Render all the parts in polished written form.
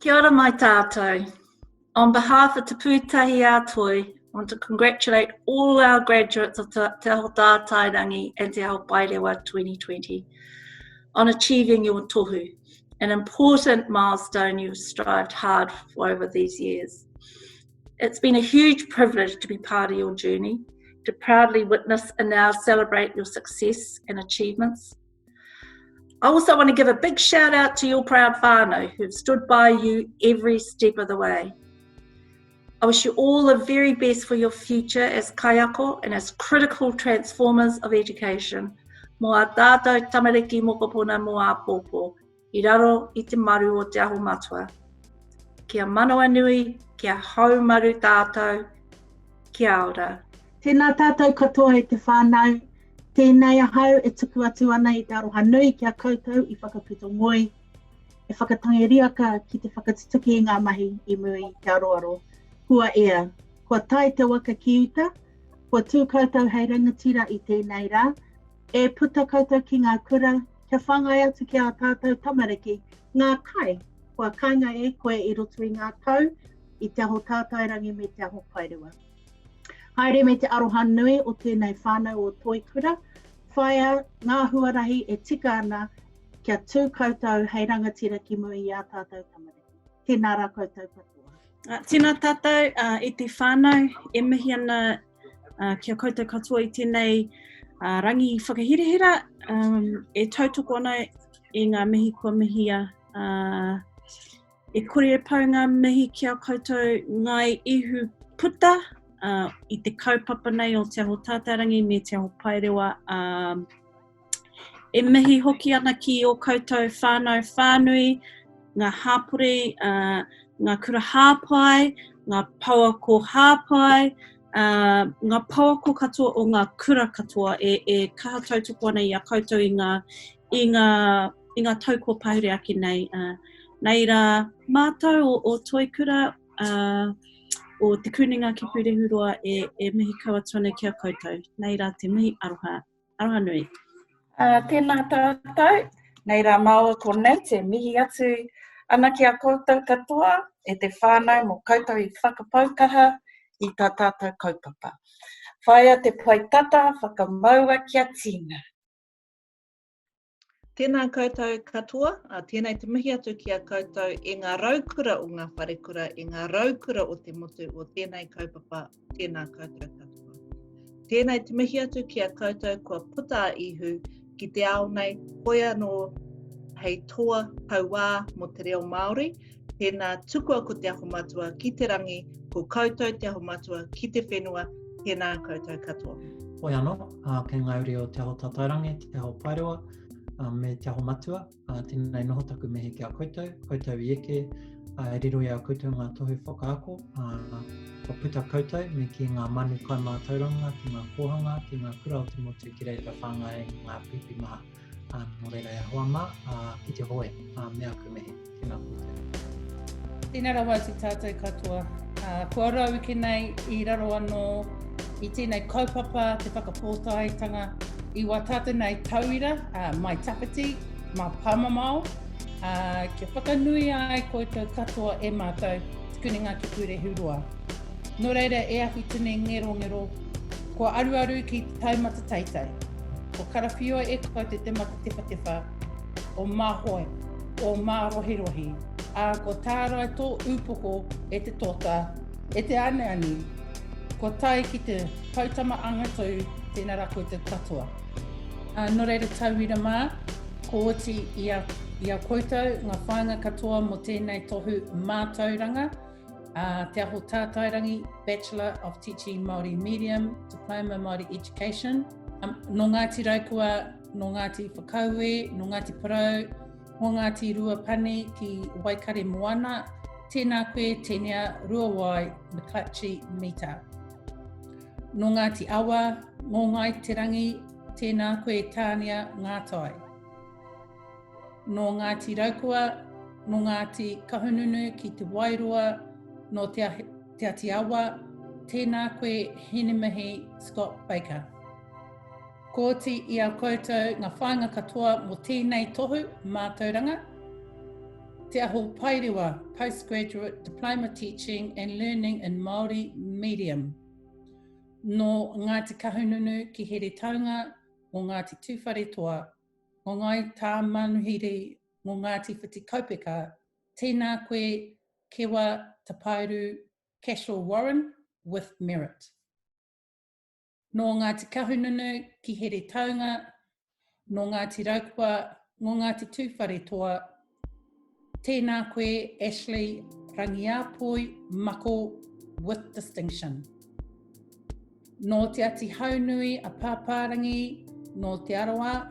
Kia ora mai tātou. On behalf of Te Pūtahi a Toi, I want to congratulate all our graduates of Te, Te Aho Tātairangi and Te Aho Paerewa 2020 on achieving your tohu, an important milestone you've strived hard for over these years. It's been a huge privilege to be part of your journey, to proudly witness and now celebrate your success and achievements. I also want to give a big shout out to your proud whānau who've stood by you every step of the way. I wish you all the very best for your future as kaiako and as critical transformers of education. Mō a tātou tamariki mokopuna mō āpōpō, i raro i te maru o Te Aho Matua. Kia manawanui, kia haumaru tātou, kia ora. Tēnā tātou katoa e te whānau, tēnei ahau e tuku atu ana i te aroha nui ki a koutou i whakaputa ngoi, e whakatangi riaka ki te whakatutuki i ngā mahi i muri i te aroaro. Kua ea, kua tae te waka ki uta, kua tū koutou hei rangatira i tēnei rā, e puta koutou ki ngā kura, kia whāngai atu ki ā tātou tamariki ngā kai kua kainga e koe i roto i ngā tau i Te Aho Tātairangi me Te Aho Paerewa. Haere me te aroha nui o tēnei whānau o Toikura, whaia ngā huarahi e tika ana kia tū koutou hei rangatira ki mua i ā tātou tamariki. Tēnā rā koutou katoa. Uh, tēnā tātou uh, e te whānau e mihi ana uh, ki a koutou katoa i tēnei uh, rangi whakahirahira um, e tautoko ana i ngā mihi kua mihia uh, E kore e pau ngā mihi ki a koutou ngāi ihu puta uh, i te kaupapa nei o Te Aho Tātairangi me Te Aho Paerewa. Uh, e mihi hoki ana ki o koutou whānau whānui, ngā hāpori, uh, ngā kura hāpai, ngā pouako hāpai, uh, ngā pouako katoa o ngā kura katoa e, e kaha tautoko ana i a koutou i ngā, i ngā i ngā tau kua pahure ake nei. Uh, nei rā mātou o, o Toikura, uh, o Te Kunenga ki Pūrehuroa e, e mihi kau atu ana ki a koutou. Nei rā te mihi aroha, aroha nui. Uh, tēnā tātou, nei rā māua ko Nate e mihi atu ana ki a koutou katoa e te whānau mō koutou i whakapau kaha i tā tātou kaupapa. Whaia te pae tata, whakamaua kia tīna. Tēnā koutou katoa, tēnei te mihi atu ki a koutou e ngā raukura o ngā wharekura, e ngā raukura o te motu o tēnei kaupapa, tēnā koutou katoa. Tēnei te mihi atu ki a koutou kua puta a Ihu ki te ao nei, hoi anō hei toa tauā mō te reo Māori, tēnā tukua ko Te Aho Matua ki te rangi, ko koutou Te Aho Matua ki te whenua, tēnā koutou katoa. Hoi anō, kei ngā uri o Te Aho Tatairangi, Te Aho Paerewa, me Te Aho Matua, tēnei noho taku mihi ki a koutou, koutou i eke, e riro i a koutou ngā tohu whakaako, kua puta koutou me ki ngā manu kai mātauranga, ki ngā kōhanga, ki ngā kura o te motu ki reira whāngai ai ngā pīpī maha. Ā, nō reira e hoa mā, ā, ki te hoe, ā, me aku mihi. Tēnā koutou. Tēnā rawa atu tātou katoa. Ā, kua raueke nei i raro anō i tēnei kaupapa te whakapōtaetanga i wā tātou nei tauira, ā, mai tawhiti, mā pāmamao, ā, kia whakanuia ai koutou katoa e mātou Te Kunenga ki Pūrehuroa. Nō reira e aku tini ngerongero, kua aruaru ki te taumata teitei. Ko karawhiua e koutou te mata tewhatewha o Māhoe, o Mārohirohi, ā, ko tārai tō ūpoko e te tōtā, e te aneani, kua tae ki te poutama angatū, tēnā rā koutou katoa. Ā, nō reira tauira mā, ko oti i a, i a koutou ngā whāinga katoa mō tēnei tohu mātauranga, ā, Te Aho Tātairangi, Bachelor of Teaching Māori Medium, Diploma Māori Education. Um, nō Ngāti Raukawa, nō Ngāti Whakaue, nō Ngāti Porou, nō Ngāti Ruapani ki Waikare Moana, tēnā koe Tenia Ruawai McClatchy Mita. Nō Ngāti Awa, nō Ngāi Te Rangi, tēnā koe Tānia Ngātai. Nō Ngāti Raukawa, nō Ngāti Kahungunu ki Te Wairoa, nō Te, Te Ati Awa, tēnā koe Hinemihi Scott Baker. Ko oti i a koutou ngā whāinga katoa mō tēnei tohu mātauranga. Te Aho Paerewa Postgraduate Diploma Teaching and Learning in Māori Medium. Nō Ngāti Kahungunu ki Heretaunga, mō Ngāti Tūwharetoa, mō Ngāi Tāmanuhiri, mō Ngāti Whitikaupeka, tēnā koe Kewa Tapairu Cashel Warren with merit. Nō Ngāti Kahungunu ki Heretaunga, nō Ngāti Raukawa, nō Ngāti Tūwharetoa, tēnā koe Ashley Rangiāpoi Mako with distinction. Nō Te Ati Haunui a Pāpārangi, nō Te Arawa,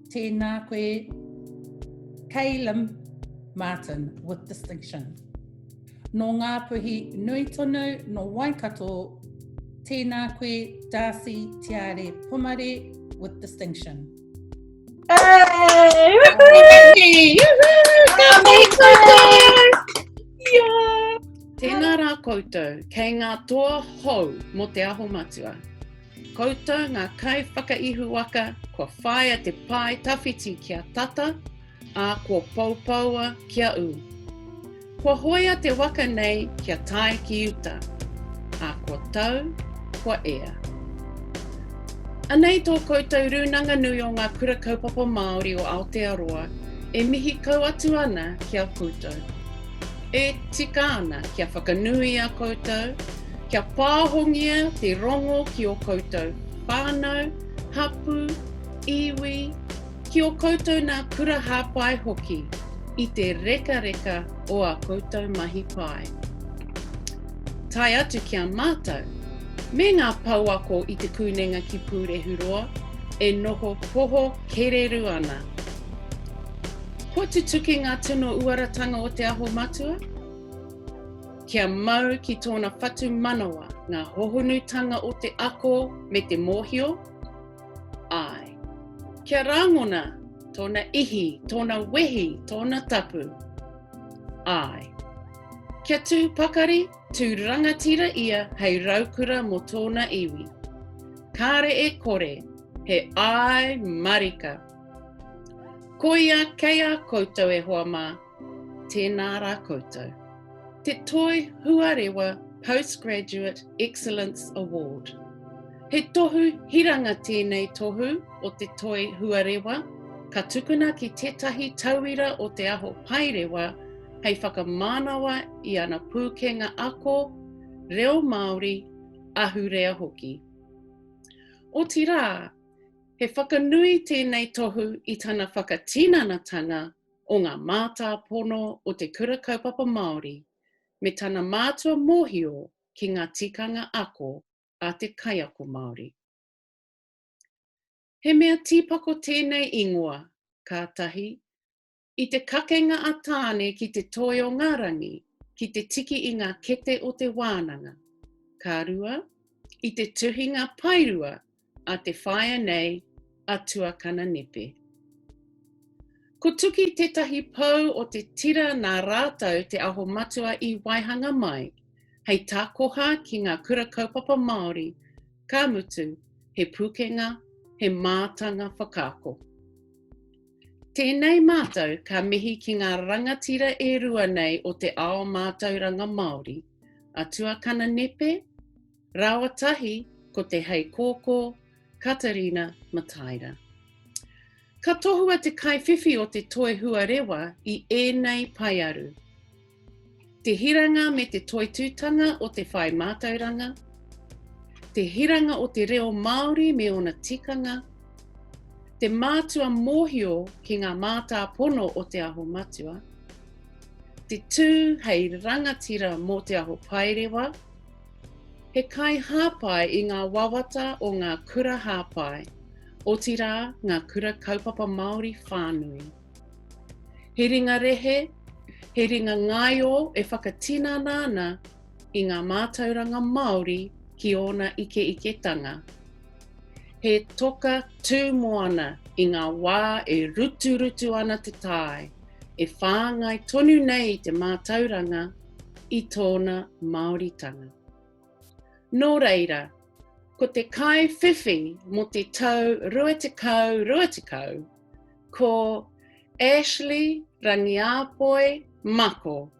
tēnā koe Calum Martin with distinction. Nō Ngāpuhi nui tonu, nō Waikato, tēnā koe Darcy Tiare Pomare with distinction. Hey! Woohoo! Ka mihi koutou! Yeah! Tēnā rā koutou, kei ngā toa hou mō Te Aho Matua. Koutou ngā kaiwhakaihuwaka kua whāia te pae tawhiti kia tata, ā, kua poupoua kia ū. Kua hoea te waka nei kia tae ki uta, ā, kua tau, kua ea. Anei tō koutou rūnanga nui o ngā Kura Kaupapa Māori o Aotearoa e mihi kau atu ana ki a koutou. E tika ana kia whakanuia koutou, kia pāhongia te rongo ki ō koutou whānau, hapū, iwi, Ki ō koutou nā kura hāpai hoki i te rekareka o ā koutou mahi pai. Tae atu ki a mātou, me ngā pouako i Te Kūnenga ki Pūrehuroa e noho poho kererū ana. Kua tutuki ngā tino uaratanga o Te Aho Matua? Kia mau ki tōna whatumanawa ngā hohonutanga o te ako me te mōhio, Āe. Kia rāngona tōna ihi, tōna wehi, tōna tapu. Āe. Kia tū pakari, tū rangatira ia hei raukura mō tōna iwi. Kāre e kore, he āe marika. Koia kei a koutou e hoa mā, tēnā rā koutou. Te Toi Huarewa Postgraduate Excellence Award. He tohu hiranga tēnei tohu o te Toi Huarewa ka tukuna ki tētahi tauira o Te Aho Paerewa hei whakamānawa i ana pūkenga ako, reo Māori, ahurea hoki. Otirā, he whakanui tēnei tohu i tana whakatinanatanga o ngā mātāpono o te Kura Kaupapa Māori me tana mātua mōhio ki ngā tikanga ako a te kaiako Māori. He mea tīpako tēnei ingoa, ka tahi, i te kakenga a Tāne ki te toi o ngā rangi, ki te tiki i ngā kete o te wānanga, ka rua, i te tuhinga paerua a te whaea nei a Tuakana Nepe. Ko Tuki tētahi pou o te tira nā rātou Te Aho Matua i waihanga mai, hei tākoha ki ngā kura kaupapa Māori, ka mutu, he pūkenga, he mātanga whakaako. Tēnei mātou ka mihi ki ngā rangatira e rua nei o te ao mātauranga Māori, a Tuakana Nepe, Rāua tahi ko te heikōkō Katarina Mataira. Ka tohua te kaiwhiwhi o te toi huarewa i ēnei paearu. Te hiranga me te toitūtanga o te whai mātauranga, te hiranga o te reo Māori me ōna tikanga, te mātua mōhio ki ngā mātāpono o Te Aho Matua, te tū hei rangatira mō Te Aho Paerewa, He kaihāpai i ngā wawata o ngā kura hāpai, otirā ngā kura kaupapa Māori whānui. He ringa rehe, he ringa ngaio e whakatinana ana i ngā mātauranga Māori ki ōna ikeiketanga. He toka tū moana i ngā wā e ruturutu ana te tae, e whāngai tonu nei i te mātauranga i tōna Māoritanga. Nō reira, ko te kaiwhiwhi mō te tau 2020, ko. Ashley Rangiāpoi Mako.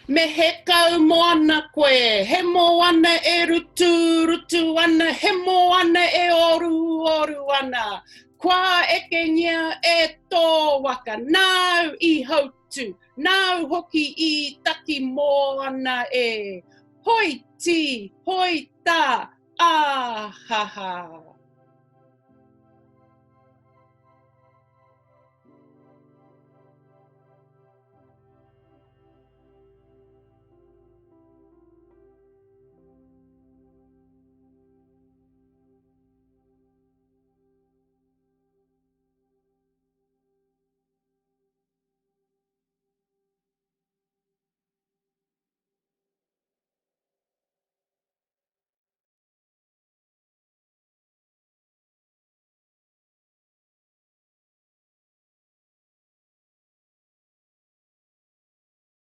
Me he kau moana koe, he moana e ruturutu ana, he moana e oruoru ana. Kua ekengia e tō waka, nāu i hautu, nāu hoki i taki moana e. Hoi tī, hoi tā, ā ha ha.